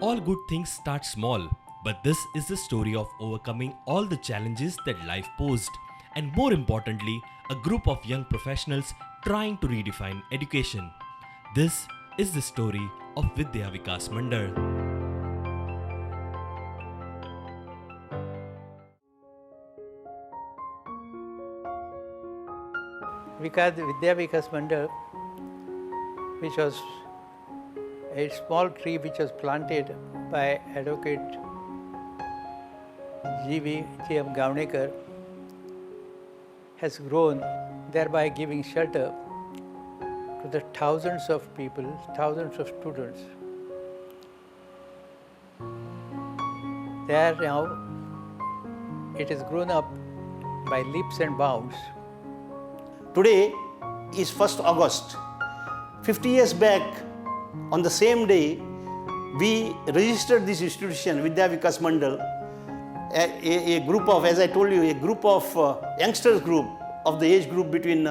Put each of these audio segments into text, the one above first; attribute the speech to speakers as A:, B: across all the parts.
A: All good things start small, but this is the story of overcoming all the challenges that life posed, and more importantly, a group of young professionals trying to redefine education. This is the story of Vidya Vikas Mandal.
B: Vidya Vikas Mandal, which was a small tree which was planted by Advocate G.V. G.M. Gaonekar, has grown, thereby giving shelter to the thousands of people, thousands of students. There now, it has grown up by leaps and bounds.
C: Today is 1st August. 50 years back, on the same day, we registered this institution, Vidya Vikas Mandal, a group of, as I told you, a group of youngsters group of the age group between,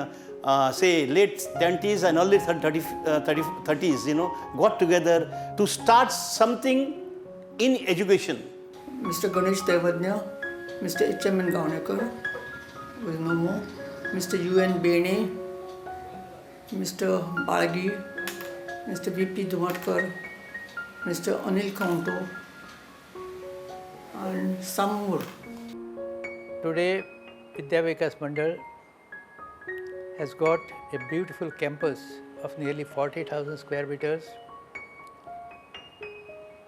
C: say, late 20s and early 30s, you know, got together to start something in education.
D: Mr. Ganesh Devadnya, Mr. H.M.N. Gaonekar, who is no more, Mr. U.N. Bene, Mr. Balgi, Mr. V.P. Dumatkar, Mr. Anil Kaunto, and some more.
B: Today, Vidya Vikas Mandal has got a beautiful campus of nearly 40,000 square meters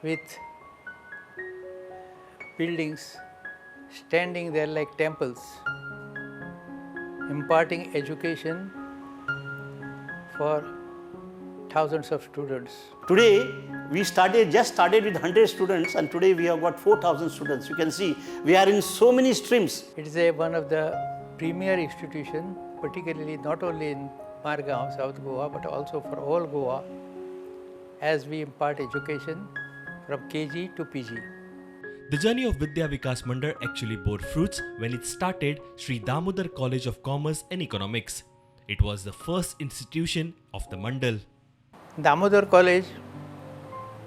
B: with buildings standing there like temples, imparting education for thousands of students.
C: Today, we just started with 100 students, and today we have got 4,000 students. You can see we are in so many streams.
B: It is one of the premier institutions, particularly not only in Margao, South Goa, but also for all Goa, as we impart education from KG to PG.
A: The journey of Vidya Vikas Mandal actually bore fruits when it started Sri Damodar College of Commerce and Economics. It was the first institution of the Mandal.
B: Damodar College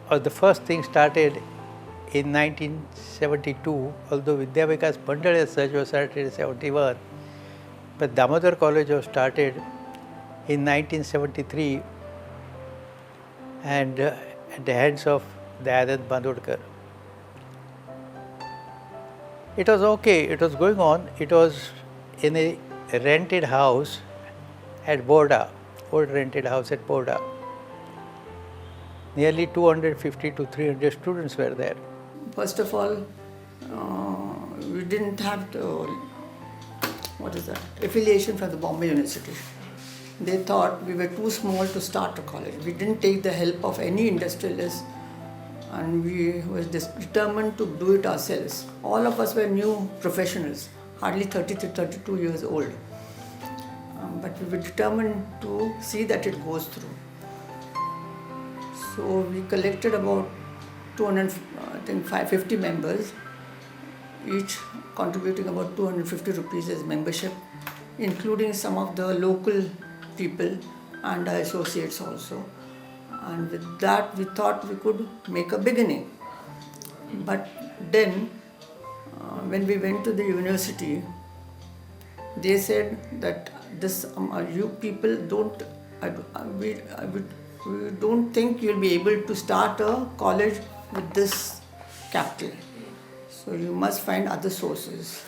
B: was the first thing started in 1972, although Vidya Vikas Mandal as such was started in 71, but Damodar College was started in 1973 and at the hands of Dayanand Bandodkar. It was okay, it was going on. It was in a rented house at Borda, old rented house at Borda. Nearly 250 to 300 students were there.
D: First of all, we didn't have the, affiliation from the Bombay University. They thought we were too small to start a college. We didn't take the help of any industrialists, and we were determined to do it ourselves. All of us were new professionals, hardly 30 to 32 years old. But we were determined to see that it goes through. So we collected about 250 members, each contributing about 250 rupees as membership, including some of the local people and our associates also. And with that, we thought we could make a beginning. But then, when we went to the university, they said that this you people don't, we don't think you'll be able to start a college with this capital. So you must find other sources.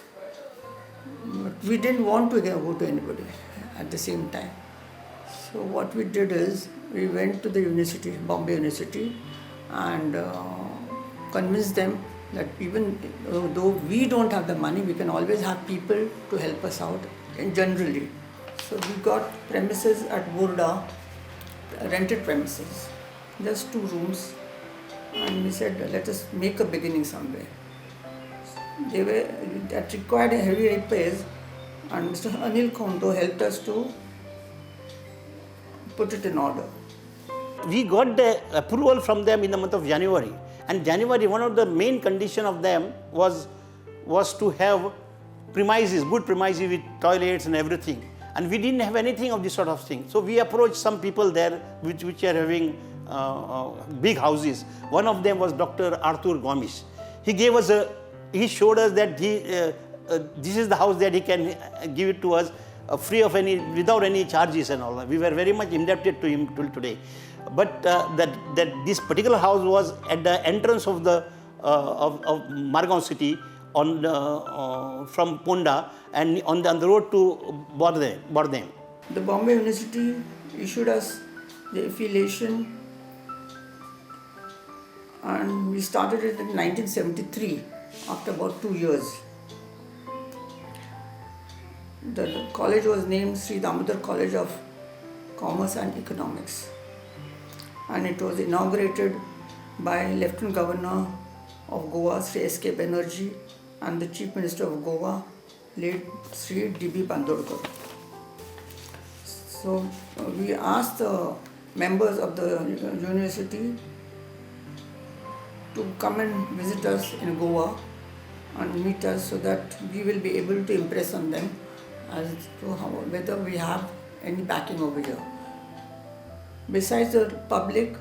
D: But we didn't want to go to anybody at the same time. So what we did is, we went to the university, Bombay University, and convinced them that even though we don't have the money, we can always have people to help us out generally. So we got premises at Borda, rented premises, just 2 rooms, and we said, let us make a beginning somewhere. That required a heavy repairs, and Mr. Anil Khonto helped us to put it in order.
C: We got the approval from them in the month of January. And January, one of the main condition of them was to have premises, good premises with toilets and everything. And we didn't have anything of this sort of thing. So we approached some people there which are having big houses. One of them was Dr. Arthur Gomish. He gave us he showed us that this is the house that he can give it to us free of any, without any charges and all that. We were very much indebted to him till today. But that this particular house was at the entrance of the of Margao city on from Ponda and on the road to Bordem.
D: The Bombay University issued us the affiliation, and we started it in 1973 after about 2 years. The college was named Sri Damodar College of Commerce and Economics, and it was inaugurated by Lieutenant Governor of Goa, Sri S.K. Banerjee, and the Chief Minister of Goa, late Sri D.B. Bandodkar. So we asked the members of the university to come and visit us in Goa and meet us so that we will be able to impress on them as to whether we have any backing over here. Besides the public,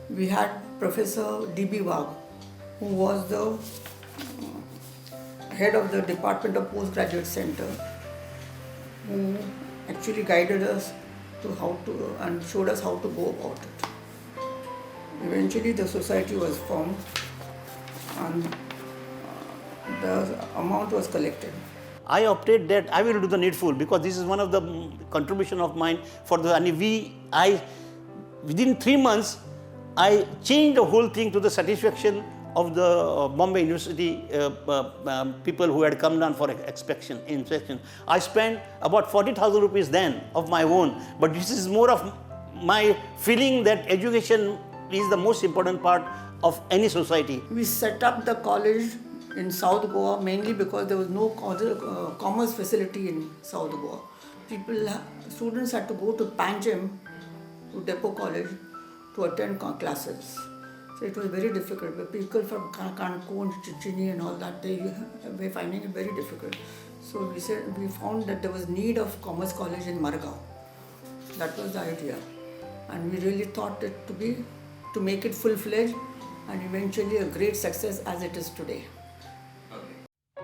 D: we had Professor D.B. Wagh, who was the head of the Department of Postgraduate Center, who actually guided us to how to and showed us how to go about it. Eventually, the society was formed and the amount was collected.
C: I opted that I will do the needful because this is one of the contribution of mine for the, and within 3 months, I changed the whole thing to the satisfaction of the Bombay University people who had come down for inspection. I spent about 40,000 rupees then of my own, but this is more of my feeling that education is the most important part of any society.
D: We set up the college in South Goa mainly because there was no commerce facility in South Goa. Students had to go to Panjim, to Depot College, to attend classes. So it was very difficult. But people from Cancun, Chichini and all that, they were finding it very difficult. So we found that there was need of commerce college in Margao. That was the idea. And we really thought it to make it full-fledged and eventually a great success as it is today.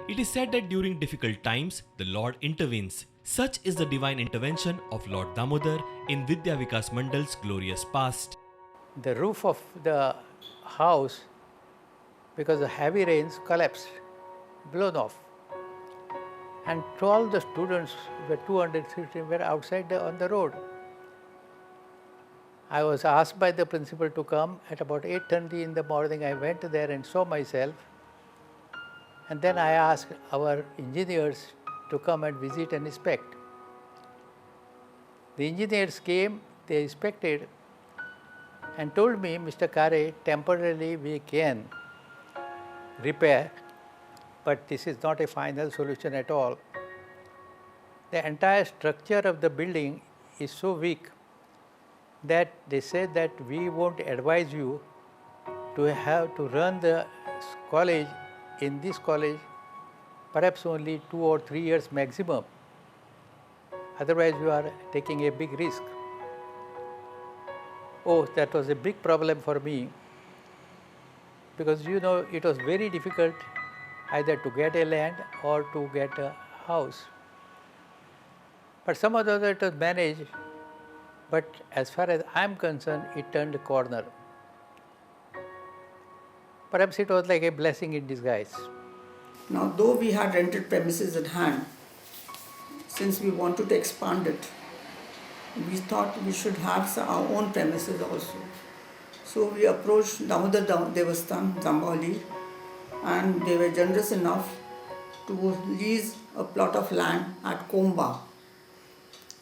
A: It is said that during difficult times, the Lord intervenes. Such is the divine intervention of Lord Damodar in Vidya Vikas Mandal's glorious past.
B: The roof of the house, because of heavy rains, collapsed, blown off. And all the students were 250 were outside on the road. I was asked by the principal to come at about 8:30 in the morning. I went there and saw myself. And then I asked our engineers to come and visit and inspect. The engineers came, they inspected and told me, Mr. Kare, temporarily we can repair, but this is not a final solution at all. The entire structure of the building is so weak that they said that we won't advise you to have to run the college in this college perhaps only 2 or 3 years maximum. Otherwise you are taking a big risk. Oh, that was a big problem for me because you know it was very difficult either to get a land or to get a house. But some or other it was managed, but as far as I am concerned, it turned a corner. Perhaps it was like a blessing in disguise.
D: Now, though we had rented premises at hand, since we wanted to expand it, we thought we should have our own premises also. So we approached Damodar Devasthan, Jambavali, and they were generous enough to lease a plot of land at Komba,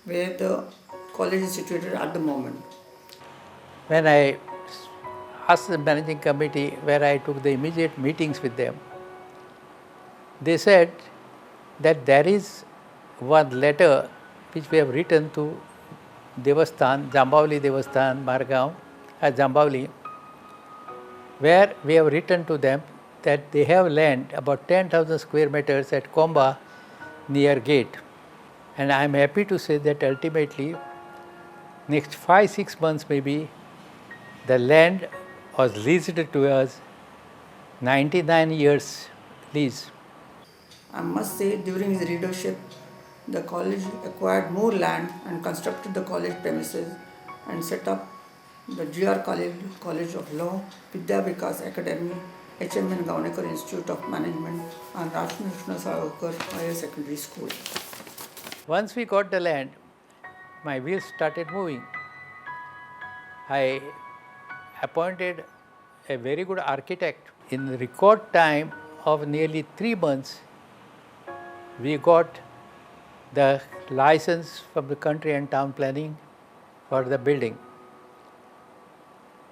D: where the college is situated at the moment.
B: When I asked the managing committee, where I took the immediate meetings with them, they said that there is one letter which we have written to Devasthan, Jambavali Devasthan, Margao, at Jambavali, where we have written to them that they have land about 10,000 square meters at Komba near gate. And I am happy to say that ultimately, next 5-6 months maybe, The land was leased to us, 99 years lease.
D: I must say, during his leadership, the college acquired more land and constructed the college premises and set up the GR College of Law, Vidya Vikas Academy, HMN Gaonekar Institute of Management and Rajkrishna Salgaonkar Higher Secondary School.
B: Once we got the land, my wheels started moving. I appointed a very good architect. In record time of nearly 3 months, we got the license from the country and town planning for the building.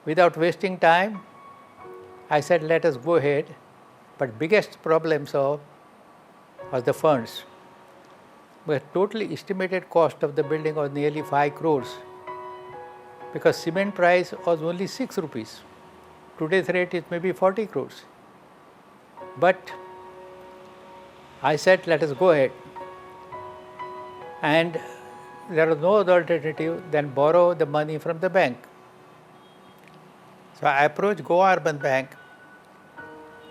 B: Without wasting time, I said, let us go ahead. But biggest problem was the funds. The total estimated cost of the building was nearly 5 crores because cement price was only 6 rupees. Today's rate is maybe 40 crores. But I said, let us go ahead. And there was no other alternative than borrow the money from the bank. So I approached Goa Urban Bank,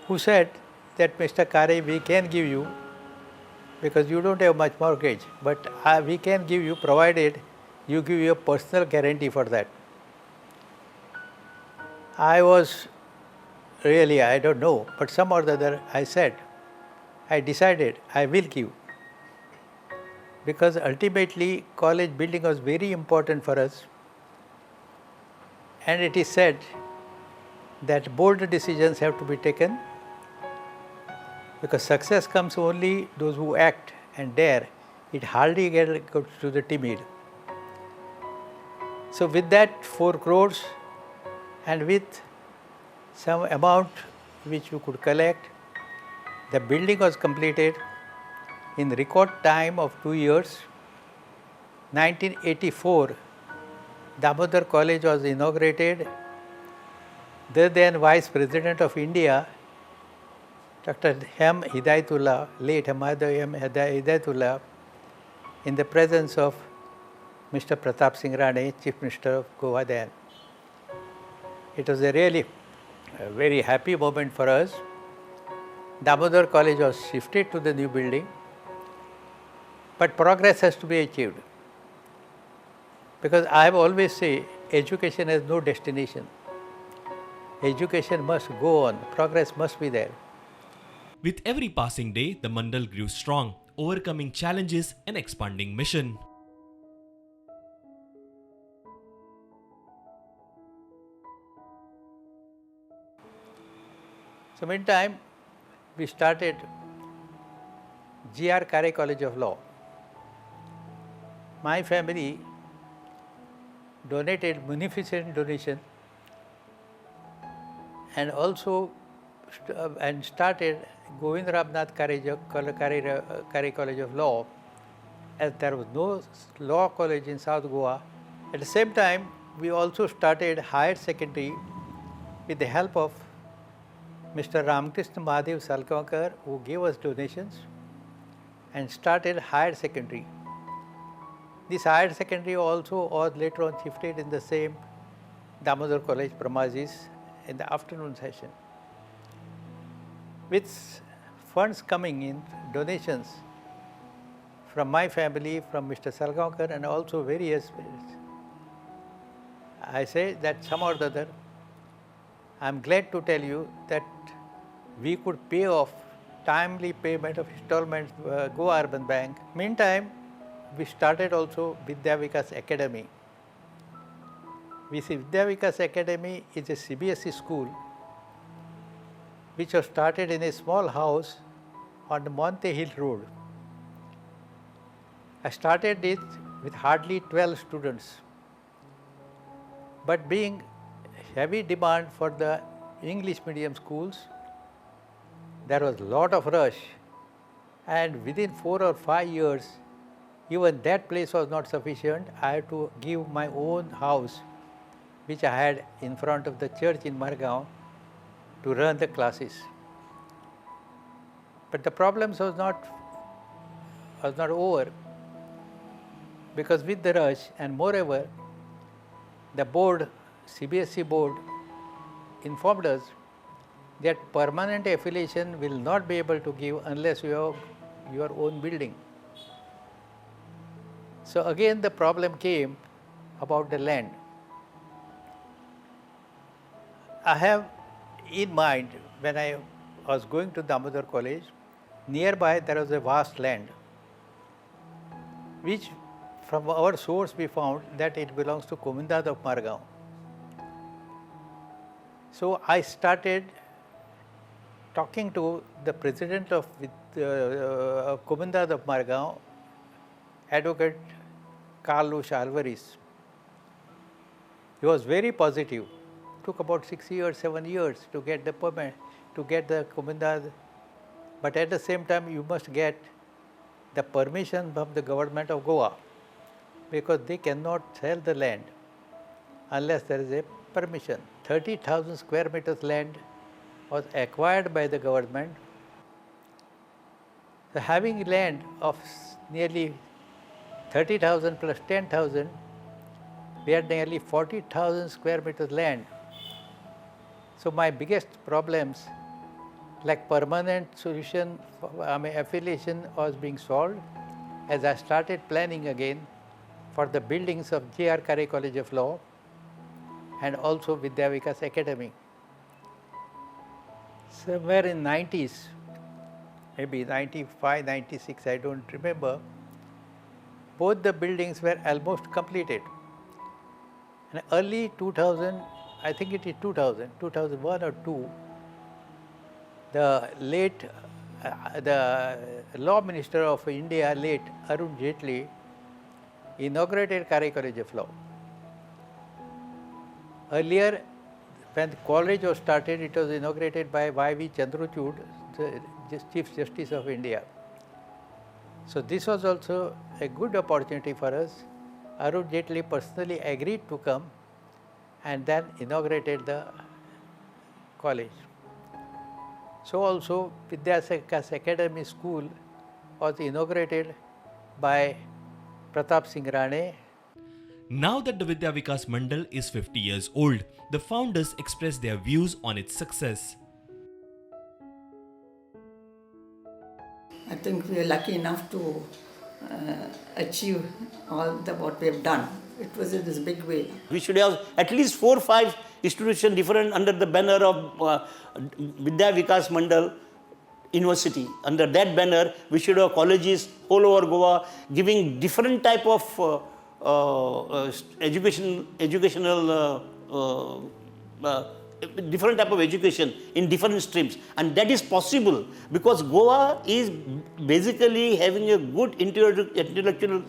B: who said that Mr. Kare, we can give you because you don't have much mortgage, but we can give you provided you give your personal guarantee for that. I was really, I don't know, but some or the other I said, I decided I will give. Because ultimately college building was very important for us, and it is said that bold decisions have to be taken because success comes only those who act and dare. It hardly gets to the timid. So with that 4 crores and with some amount which we could collect, the building was completed in record time of 2 years. 1984, Damodar College was inaugurated. The then Vice President of India, Dr. M. Hidayatullah, late M. Hidayatullah, in the presence of Mr. Pratap Singh Rane, Chief Minister of Goa then. It was a really a very happy moment for us. Damodar College was shifted to the new building, but progress has to be achieved. Because I have always said, education has no destination. Education must go on, progress must be there.
A: With every passing day, the Mandal grew strong, overcoming challenges and expanding mission.
B: So meantime, we started G.R. Kare College of Law. My family donated munificent donation and also and started Govind Ramnath Kare College of Law, as there was no law college in South Goa. At the same time, we also started higher secondary with the help of Mr. Ramakrishna Mahadev Salgaonkar, who gave us donations, and started higher secondary. This higher secondary also was later on shifted in the same Damodar College premises in the afternoon session. With funds coming in, donations from my family, from Mr. Salgaonkar, and also various, I say that somehow or the other, I am glad to tell you that we could pay off timely payment of installments Goa Urban Bank. Meantime, we started also Vidya Vikas Academy. We see Vidya Vikas Academy is a CBSE school which was started in a small house on the Monte Hill Road. I started it with hardly 12 students, but being heavy demand for the English medium schools, there was a lot of rush, and within 4 or 5 years, even that place was not sufficient. I had to give my own house, which I had in front of the church in Margao, to run the classes. But the problems was not over, because with the rush, and moreover, the board CBSE board informed us that permanent affiliation will not be able to give unless you have your own building. So again the problem came about the land. I have in mind when I was going to Damodar College, nearby there was a vast land, which from our source we found that it belongs to Comunidade of Margao. So I started talking to the president of Comunidade of Margao, Advocate Carlos Alvarez. He was very positive. Took about 6 years, 7 years to get the permit, to get the Comunidade. But at the same time, you must get the permission from the government of Goa, because they cannot sell the land unless there is a permission. 30,000 square meters land was acquired by the government. So having land of nearly 30,000 plus 10,000, we had nearly 40,000 square meters land. So my biggest problems, like permanent solution, I mean affiliation was being solved as I started planning again for the buildings of J.R. Kare College of Law and also Vidya Vikas Academy. Somewhere in 90s, maybe 95, 96, I don't remember, both the buildings were almost completed. And early 2000, I think it is 2000, 2001 or 2, the late, the Law Minister of India, late Arun Jaitley, inaugurated Kare College of Law. Earlier, when the college was started, it was inaugurated by Y.V. Chandrachud, the Chief Justice of India. So this was also a good opportunity for us. Arun Jaitley personally agreed to come and then inaugurated the college. So also Vidya Vikas Academy School was inaugurated by Pratap Singh Rane.
A: Now that the Vidya Vikas Mandal is 50 years old, the founders express their views on its success.
D: I think we are lucky enough to achieve all the what we have done. It was in this big way.
C: We should have at least 4 or 5 institutions different under the banner of Vidya Vikas Mandal University. Under that banner, we should have colleges all over Goa giving different type of different type of education in different streams, and that is possible because Goa is basically having a good intellectual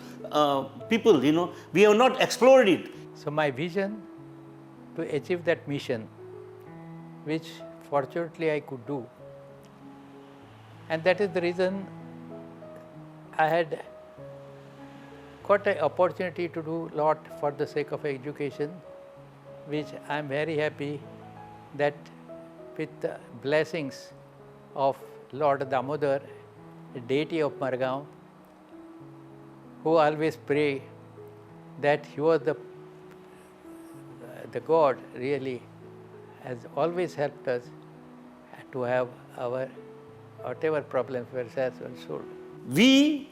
C: people, you know. We have not explored it.
B: So my vision to achieve that mission, which fortunately I could do, and that is the reason I had got an opportunity to do a lot for the sake of education, which I am very happy that with the blessings of Lord Damodar, the deity of Margao, who always pray that he was the God really has always helped us to have our whatever problems were solved.
C: We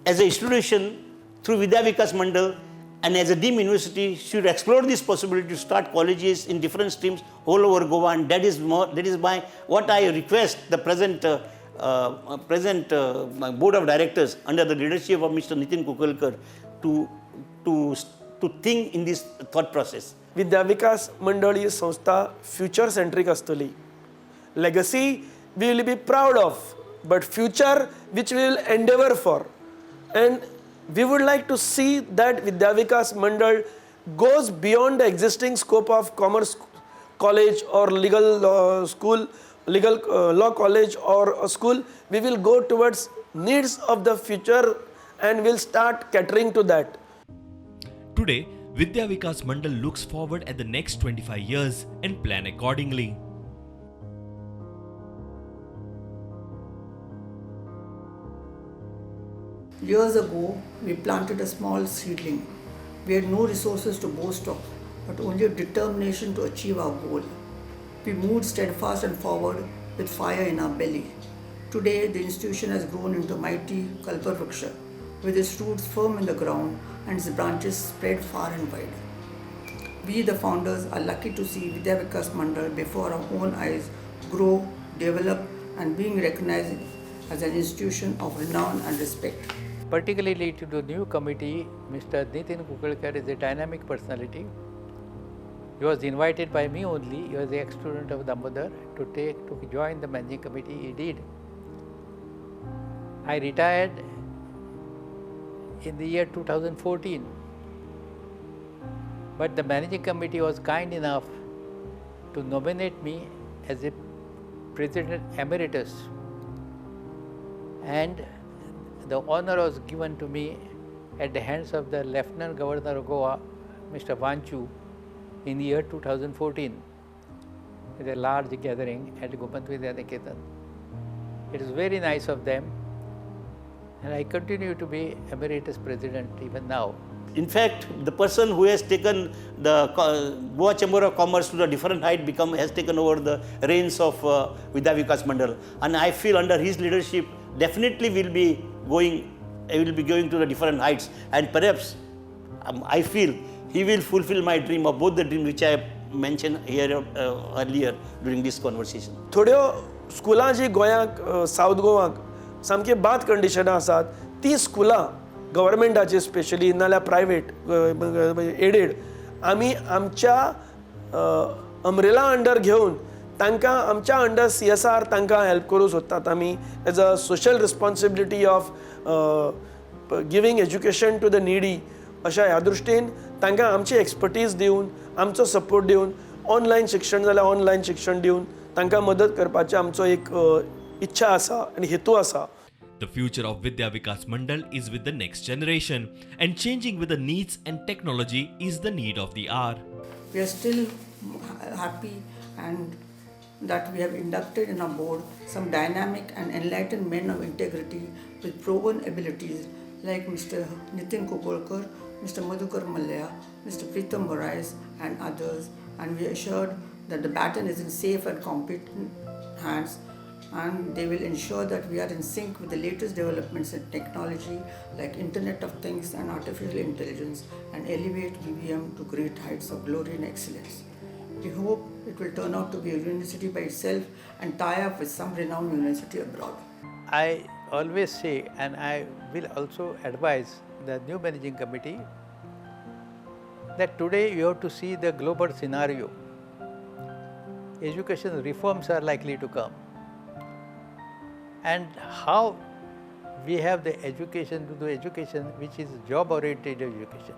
C: as an institution through Vidya Vikas Mandal and as a deemed university should explore this possibility to start colleges in different streams all over Goa, and that is more, that is my what I request the present board of directors under the leadership of Mr. Nitin Kukalkar to think in this thought process.
E: Vidya Vikas Mandal ही संस्था future सेंट्रीक आसतली. Legacy we will be proud of, but future which we will endeavour for, and we would like to see that Vidya Vikas Mandal goes beyond the existing scope of commerce college or legal school, legal law college or a school. We will go towards needs of the future and will start catering to that.
A: Today, Vidya Vikas Mandal looks forward at the next 25 years and plan accordingly.
D: Years ago, we planted a small seedling. We had no resources to boast of. but only a determination to achieve our goal. We moved steadfast and forward with fire in our belly. Today, the institution has grown into a mighty Kalpavriksha, with its roots firm in the ground and its branches spread far and wide. We, the founders, are lucky to see Vidya Vikas Mandal before our own eyes grow, develop, and being recognized as an institution of renown and respect.
B: Particularly to the new committee, Mr. Nitin Kunkolkar is a dynamic personality. He was invited by me only. He was the ex-student of Damodar to join the managing committee. He did. I retired in the year 2014. But the managing committee was kind enough to nominate me as a president emeritus, and the honor was given to me at the hands of the Lieutenant Governor of Goa, Mr. Wanchoo, in the year 2014, with a large gathering at Gomant Vidya Niketan. It is very nice of them, and I continue to be emeritus president even now.
C: In fact, the person who has taken the Goa Chamber of Commerce to the different height has taken over the reins of Vidya Vikas Mandal, and I feel under his leadership definitely will be going to the different heights, and perhaps I feel he will fulfill my dream of both the dreams which I mentioned here earlier during this conversation.
E: थोड्यो स्कुलां जी गोंयांक south गोवाक सामकी बाद कंडिशनां आसात ती स्कुलां गव्हर्मेंटाची स्पेशली नाल्यार प्रायवेट एडेड आमी आमच्या अम्ब्रेला अंडर घेवन तांकां आमच्या अंडर CSR तांकां हेल्प करूंक सोदतात आमी as a social responsibility of giving education to the needy. अशा ह्या दृश्टीन तांकां आमची एक्सपर्टीज दिवन आमचो सपोर्ट दिवन ऑनलायन शिक्षण जाल्यार ऑनलायन शिक्षण दिवन तांकां मदत करपाची आमचो एक इच्छा आसा आनी हेतू आसा.
A: The future of Vidya Vikas Mandal is with the next generation, and changing with the needs and technology is the need of the hour.
D: We are still happy and that we have inducted in our board some dynamic and enlightened men of integrity with proven abilities like Mr. Nitin Kunkolkar, Mr. Madhukar Mallya, Mr. Pritam Moraes and others, and we assured that the baton is in safe and competent hands, and they will ensure that we are in sync with the latest developments in technology like Internet of Things and artificial intelligence, and elevate VVM to great heights of glory and excellence. We hope it will turn out to be a university by itself and tie up with some renowned university abroad.
B: I always say, and I will also advise the new managing committee, that today you have to see the global scenario. Education reforms are likely to come. And how we have the education to do education which is job-oriented education.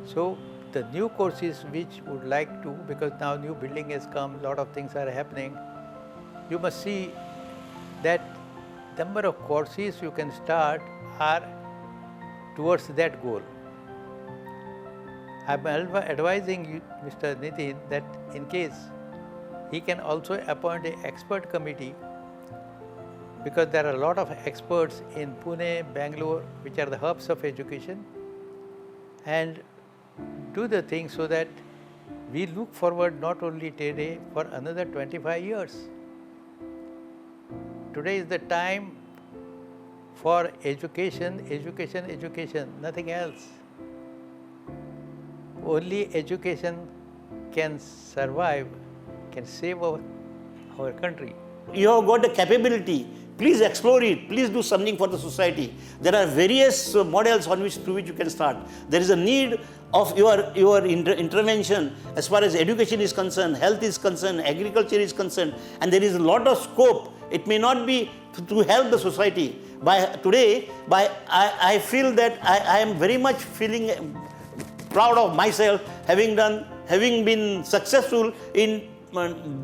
B: So the new courses which would like to, because now new building has come, lot of things are happening, you must see that number of courses you can start are towards that goal. I am advising you, Mr. Nitin, that in case he can also appoint an expert committee, because there are a lot of experts in Pune, Bangalore, which are the hubs of education, and do the thing so that we look forward not only today for another 25 years. Today is the time for education, education, education, nothing else. Only education can survive, can save our country.
C: You have got the capability. Please explore it. Please do something for the society. There are various models on which through which you can start. There is a need of your intervention as far as education is concerned, health is concerned, agriculture is concerned, and there is a lot of scope. It may not be to help the society. By today, I feel that I am very much feeling proud of myself having been successful in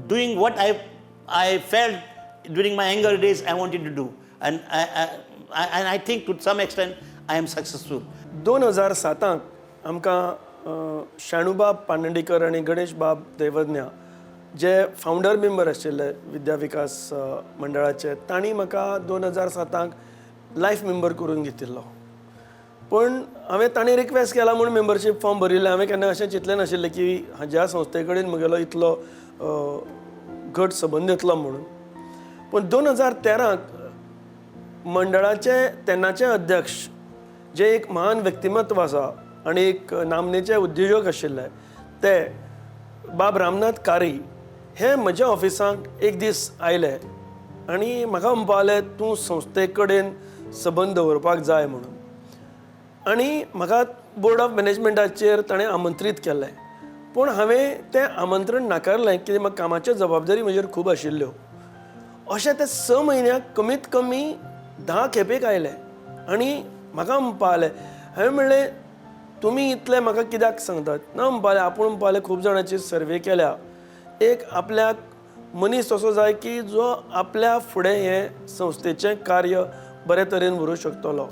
C: doing what I felt during my younger days I wanted to do, and I think to some extent I am successful.
E: 2007 आमकां शाणूबाब पानंडीकर आनी गणेशबाब दैवज्ञा जे फावंडर member आशिल्ले विद्या विकास मंडळाचे, तांणी म्हाका 2007 life member करून घेतिल्लो. पूण हांवें तांणी रिक्वेस्ट केला म्हूण मेंबरशीप फॉर्म भरिल्लें. हांवें केन्ना अशें चिंतलें नाशिल्लें की ज्या संस्थे कडेन म्हगेलो इतलो घट संबंद येतलो म्हणून. पूण 2013 मंडळाचे तेन्नाचे अध्यक्ष, जे एक महान व्यक्तिमत्व आसा आनी एक नामनेचे उद्योजक आशिल्ले, ते बाब रामनाथ कारी हे म्हज्या ऑफिसांत एक दीस आयले आनी म्हाका म्हणपा लागले, तूं संस्थे कडेन संबंद दवरपाक जाय म्हणून. आनी म्हाका बोर्ड ऑफ मॅनेजमेंटाचेर ताणें आमंत्रीत केल्लें, पूण हांवें तें आमंत्रण नाकारलें कित्याक म्हाका कामाच्यो जबाबदारी म्हजेर खूब आशिल्ल्यो. अशें ते 6 म्हयन्याक कमीत कमी 10 खेपेक आयले आनी म्हाका म्हणपा लागले. हांवें म्हणलें, तुमी इतलें म्हाका कित्याक सांगतात? ना म्हणपा लागले, आपूण म्हणपा लागले खूब जाणांची सर्वे केल्या, एक आपल्याक मनीस असो जाय की जो आपल्या फुडें हें संस्थेचें कार्य बरे तरेन व्हरूंक शकतलो.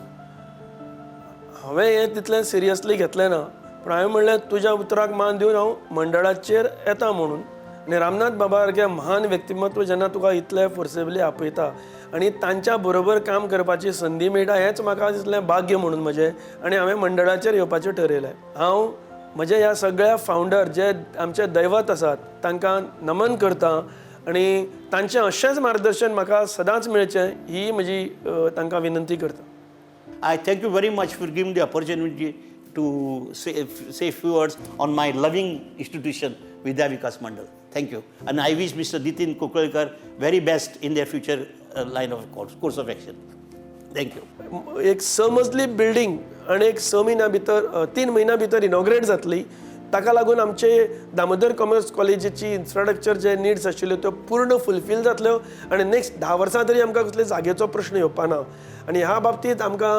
E: हांवें हें तितलें सिरियसली घेतलें ना, पूण हांवें म्हणलें, तुज्या उतराक मान दिवन हांव मंडळाचेर येता म्हणून. आनी रामनाथ बाबा सारकें महान व्यक्तिमत्व जेन्ना तुका इतलें फोर्सेबली आपयता आनी तांच्या बरोबर काम करपाची संदी मेळटा, हेंच म्हाका दिसलें भाग्य म्हणून म्हजें आनी हांवें मंडळाचेर येवपाचें ठरयलें. हांव म्हज्या ह्या सगळ्या फावंडर, जे आमचे दैवत आसात, तांकां नमन करता आनी तांचें अशेंच मार्गदर्शन म्हाका सदांच मेळचें ही म्हजी तांकां विनंती करता.
C: I thank you very much for giving the opportunity to say few words on my loving institution, Vidya Vikas Mandal. Thank you. And I wish Mr. Nitin Kunkolkar very best in their future line of course of action. Thank you.
E: एक 6 मजली building आनी एक 6 म्हयन्या भितर, 3 म्हयन्या भितर inaugurate जातली. ताका लागून आमचे दामोदर कॉमर्स कॉलेजीची इन्फ्रास्ट्रक्चर जे निड्स आशिल्ल्यो त्यो पूर्ण फुलफील जातल्यो आनी नेक्स्ट 10 वर्सां तरी आमकां कसले जागेचो प्रश्न येवपा ना. आनी ह्या बाबतींत आमकां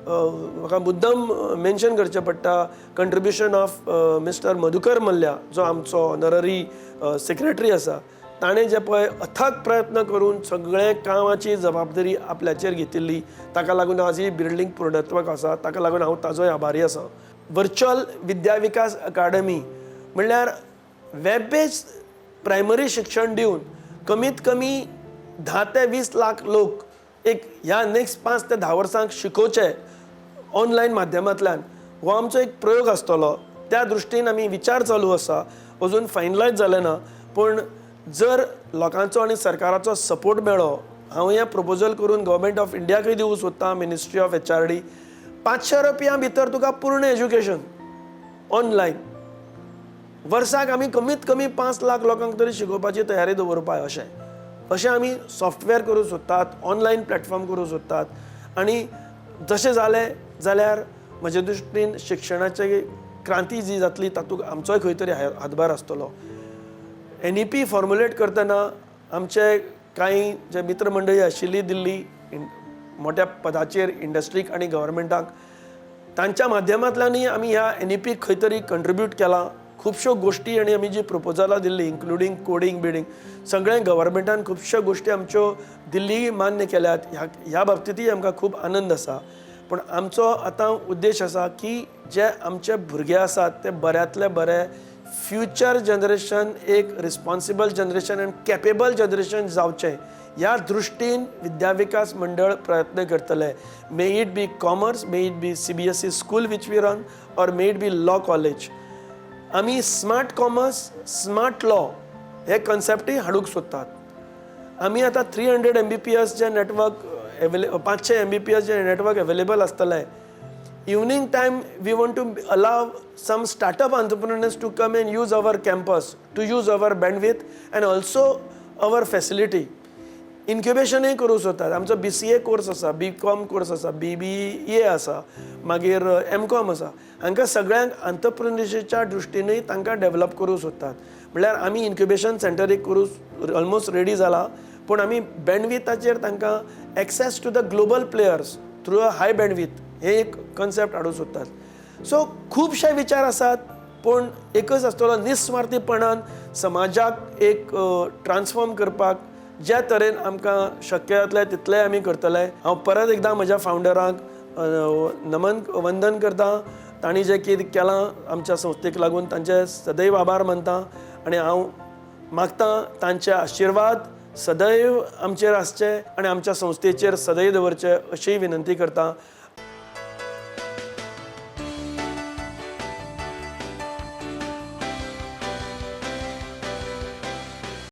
E: म्हाका मुद्दम मेन्शन करचें पडटा contribution of mister Madhukar Mallya, जो आमचो ऑनररी सेक्रेटरी आसा. ताणें जे पळय अथक प्रयत्न करून सगळे कामाची जबाबदारी आपल्याचेर घेतिल्ली, ताका लागून आज ही बिल्डींग पूर्णत्वाक आसा. ताका लागून हांव ताजोय आभारी आसा. वर्च्युअल विद्या विकास अकाडमी म्हणल्यार वेब बेस्ड प्रायमरी शिक्षण दिवन कमीत कमी 10 ते 20 लाख लोक एक ह्या नेक्स्ट 5 ते 10 वर्सांक शिकोवचे ऑनलायन माध्यमांतल्यान, हो आमचो एक प्रयोग आसतलो. त्या दृश्टीन आमी विचार चालू आसा, अजून फायनलायज जालें ना. पूण जर लोकांचो आनी सरकाराचो सपोर्ट मेळ्ळो, हांव हें प्रपोजल करून गव्हर्मेंट ऑफ इंडियाकूय दिवंक सोदतां, मिनिस्ट्री ऑफ एचआरडी. 500 रुपया भितर तुका पूर्ण एज्युकेशन ऑनलायन. वर्साक आमी कमीत कमी 5 लाख लोकांक तरी शिकोवपाची तयारी दवरपाक, अशें आमी सॉफ्टवेअर करूंक सोदतात, ऑनलायन प्लॅटफॉर्म करूंक सोदतात. आनी जशें जालें जाल्यार म्हजे दृश्टीन शिक्षणाची क्रांती जी जातली तातूंत आमचोय खंय तरी हातभार आसतलो. एनईपी फॉर्मुलेट करतना आमचे कांय जे मित्र मंडळी आशिल्ली दिल्ली मोठ्या पदाचेर इंडस्ट्रीक आनी गव्हर्मेंटाक, तांच्या माध्यमांतल्यानूय आमी ह्या एनईपीक खंय तरी कंट्रिब्यूट केलां. खुबश्यो गोश्टी आनी आमी जी प्रपोजलां दिल्ली, इन्क्लुडींग कोडींग बिडींग सगळें, गव्हर्मेंटान खुबश्यो गोश्टी आमच्यो दिल्ली मान्य केल्यात. ह्या बाबतींतूय आमकां खूब आनंद आसा. पूण आमचो आतां उद्देश आसा की जे आमचे भुरगे आसात ते बऱ्यांतले बरे फ्युचर जनरेशन, एक responsible generation and capable generation जावचें, ह्या दृश्टीन विद्या विकास मंडळ प्रयत्न करतले. May it be commerce, may it be CBSE school which we run, or may it be law college. आमी स्मार्ट कॉमर्स, स्मार्ट लॉ हे कन्सेप्टूय हाडूंक सोदतात. आमी आतां 300 एमबीपीएस जे नेटवर्क 500 एमबीपीएस जे नेटवर्क अवेलेबल आसतलें, evening time we want to allow some startup entrepreneurs to come and use our campus, to use our bandwidth and also our facility. इन्क्युबेशनूय करूंक सोदतात. आमचो BCA course आसा, बी कॉम कोर्स आसा, BBA आसा, मागीर M com आसा. हांकां सगळ्यांक आंतरप्रिनरशिपच्या दृश्टीनूय तांकां डेवलप करूंक सोदतात. म्हणल्यार आमी इन्क्युबेशन सेंटर एक करूं ऑलमोस्ट रेडी जाला, पूण आमी बँडविथाचेर तांकां access to the global players through a high bandwidth हे एक कन्सेप्ट हाडूंक सोदतात. सो खुबशे विचार आसात, पूण एकच आसतलो, निस्वार्थीपणान समाजाक एक ट्रान्सफॉर्म करपाक ज्या तरेन आमकां शक्य जातलें तितलें आमी करतले. हांव परत एकदां म्हज्या फावंडरांक नमन वंदन करता. तांणी जें कितें केलां आमच्या संस्थेक लागून, तांचे सदैव आभार मानता आनी हांव मागता तांचे आशिर्वाद सदैव आमचेर आसचे आनी आमच्या संस्थेचेर सदैव दवरचे, अशीय विनंती करता.